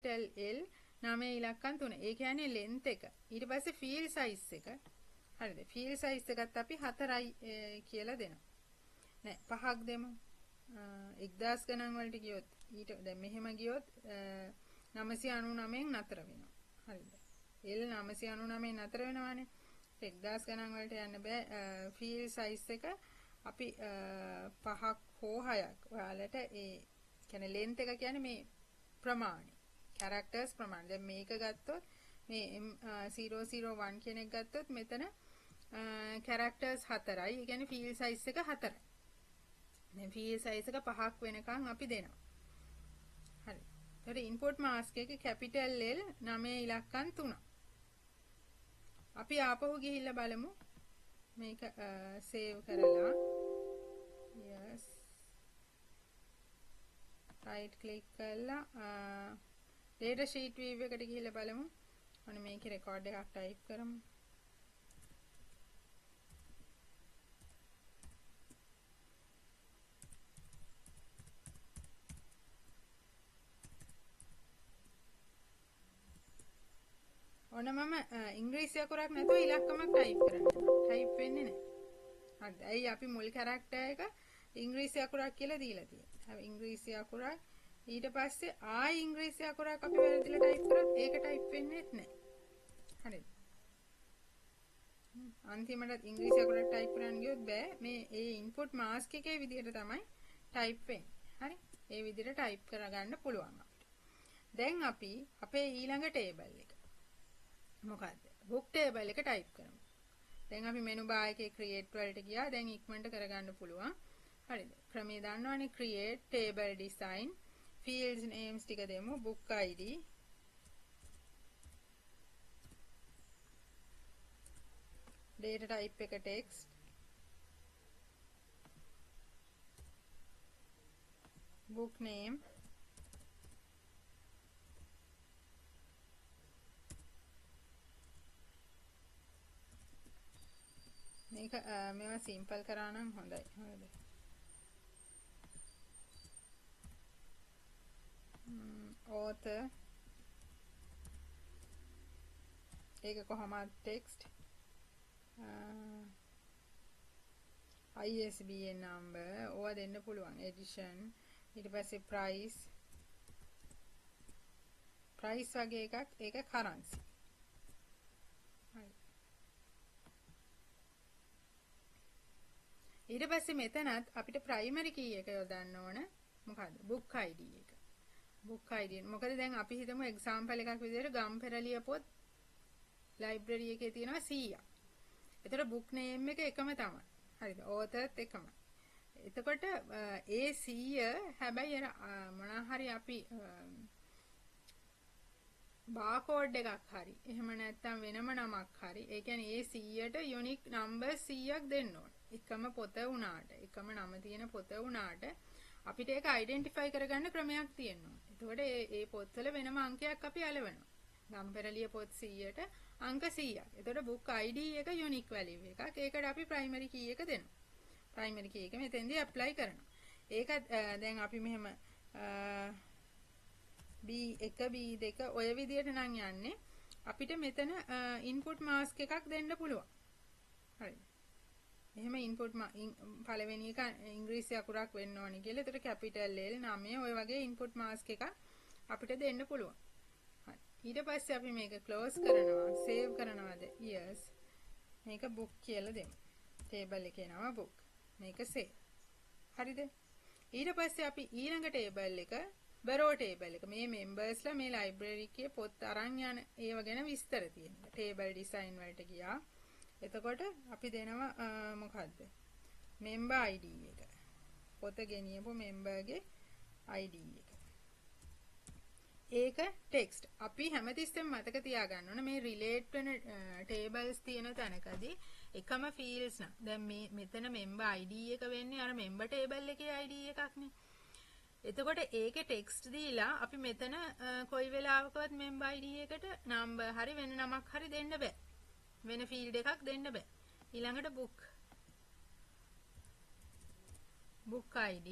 L 9 ඉලක්කම් 3. ඒ කියන්නේ length එක. ඊට පස්සේ field size එක. හරිද? Field size එකත් අපි 4යි කියලා දෙනවා. නෑ 5ක් දෙමු. 1000 ගණන් වලට ගියොත් ඊට දැන් මෙහෙම ගියොත් 999න් නතර වෙනවා. හරිද? L 999න් නතර වෙනවානේ. 1000 ගණන් වලට යන්න බෑ. Field size එක අපි 5ක් හෝ 6ක්. ඔයාලට ඒ කියන්නේ length එක කියන්නේ මේ ප්‍රමාණය. Characters ප්‍රමාණය. දැන් මේක ගත්තොත් මේ M001 කියන එක ගත්තොත් මෙතන characters 4යි. ඒ කියන්නේ field size එක 4යි. දැන් field size එක 5ක් වෙනකන් අපි දෙනවා. හරි. එතකොට input mask එක capital L 9 ඉලක්කම් 3. අපි ආපහු ගිහිල්ලා බලමු. මේක save කරලා yes right click කරලා data sheet view එකට ගිහිල්ලා බලමු. ඔන්න මේකේ රෙකෝඩ් එකක් ටයිප් කරමු. ඔන්න මම ඉංග්‍රීසි අකුරක් නැතුව ඉලක්කමක් ටයිප් කරන්න. ටයිප් වෙන්නේ නැහැ. හරිද? ඇයි අපි මුල් කැරක්ටර් එක ඉංග්‍රීසි අකුරක් කියලා දීලා තියෙන්නේ. හැබැයි ඉංග්‍රීසි අකුරක් ඊට පස්සේ ආයි ඉංග්‍රීසි අකුරක් අපි වැරදිලා ටයිප් කරොත් ඒක ටයිප් වෙන්නේත් නැහැ. හරිද? අන්තිමට ඉංග්‍රීසි අකුරක් ටයිප් කරන්න ගියොත් බෑ. මේ ඒ ඉන්පුට් මාස්ක් එකේ විදිහට තමයි ටයිප් වෙන්නේ. හරි? ඒ විදිහට ටයිප් කරගන්න පුළුවන් අපිට. දැන් අපි අපේ ඊළඟ ටේබල් එක මොකද්ද? බුක් ටේබල් එක ටයිප් කරමු. දැන් අපි මෙනු බාර් එකේ ක්‍රියේට් වලට ගියා. දැන් ඉක්මනට කරගන්න පුළුවන්. හරිද? ක්‍රමය දන්නවනේ create table design fields names ටික දෙමු. Book ID data type එක text book name මේක මේවා සිම්පල් කරා නම් හොඳයි. හරිද? Author ඒක කොහොමද text ISBN number ඕවා දෙන්න පුළුවන්. Edition ඊට පස්සේ price price වගේ එකක් ඒක currency. හරි. ඊට පස්සේ මෙතනත් අපිට primary key එක යොදන්න ඕන. මොකද්ද? Book ID එක. Book ID. මොකද දැන් අපි හිතමු එක්සැම්පල් එකක් විදිහට ගම්පෙරළිය පොත් ලයිබ්‍රරි එකේ තියෙනවා 100ක්. එතකොට බුක් නේම් එක එකම තමයි. හරිද? ඕතර් එකමයි. එතකොට ඒ 100 හැබැයි අර මොනවා හරි අපි බාකෝඩ් එකක් හරි එහෙම නැත්නම් වෙනම නමක් හරි ඒ කියන්නේ ඒ 100ට යුනික් නම්බර් 100ක් දෙන්න ඕන. එකම පොත වුණාට එකම නම තියෙන පොත වුණාට අපිට ඒක අයිඩෙන්ටිෆයි කරගන්න ක්‍රමයක් තියෙනවා. එතකොට ඒ ඒ පොත්වල වෙනම අංකයක් අපි අලවනවා. ගම්පෙරළිය පොත් 100ට අංක 100ක්. එතකොට බුක් ID එක යුනික් වැලියු එකක්. ඒකට අපි ප්‍රයිමරි කී එක දෙනවා. ප්‍රයිමරි කී එක මෙතෙන්දී ඇප්ලයි කරනවා. ඒකත් දැන් අපි මෙහෙම B1 B2 ඔය විදියට නම් යන්නේ. අපිට මෙතන ඉන්පුට් මාස්ක් එකක් දෙන්න පුළුවන්. හරි. එහෙම ඉන්පුට් පළවෙනි එක ඉංග්‍රීසි අකුරක් වෙන්න ඕනේ කියලා. එතකොට කැපිටල් L 9 ඔය වගේ ඉන්පුට් මාස්ක් එකක් අපිට දෙන්න පුළුවන්. හරි. ඊට පස්සේ අපි මේක ක්ලෝස් කරනවා, සේව් කරනවාද? Yes. මේක බුක් කියලා දෙමු. ටේබල් එකේ නම බුක්. මේක සේව්. හරිද? ඊට පස්සේ අපි ඊළඟ ටේබල් එක බරෝ ටේබල් එක. මේ මෙම්බර්ස්ලා මේ ලයිබ්‍රරි එකේ පොත් අරන් යන ඒව ගැන විස්තර තියෙනවා. ටේබල් ඩිසයින් වලට ගියා. එතකොට අපි දෙනවා මොකද්ද? මෙම්බර් ID එක. පොත ගෙනියපු මෙම්බර්ගේ ID එක. ඒක ටෙක්ස්ට්. අපි හැමතිස්සෙම මතක තියාගන්න ඕන මේ රිලේට් වෙන ටේබල්ස් තියෙන තැනකදී එකම ෆීල්ඩ්ස් නම් දැන් මේ මෙතන මෙම්බර් ID එක වෙන්නේ අර මෙම්බර් ටේබල් එකේ ID එකක්නේ. එතකොට ඒකේ ටෙක්ස්ට් දීලා අපි මෙතන කොයි වෙලාවකවත් මෙම්බර් ID එකට නම්බර් හරි වෙන නමක් හරි දෙන්න බෑ. වෙන ෆීල්ඩ් එකක් දෙන්න බෑ. ඊළඟට බුක් ID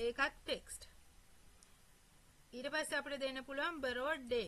ඒකත් ටෙක්ස්ට්. ඊට පස්සේ අපිට දෙන්න පුළුවන් borrowed day.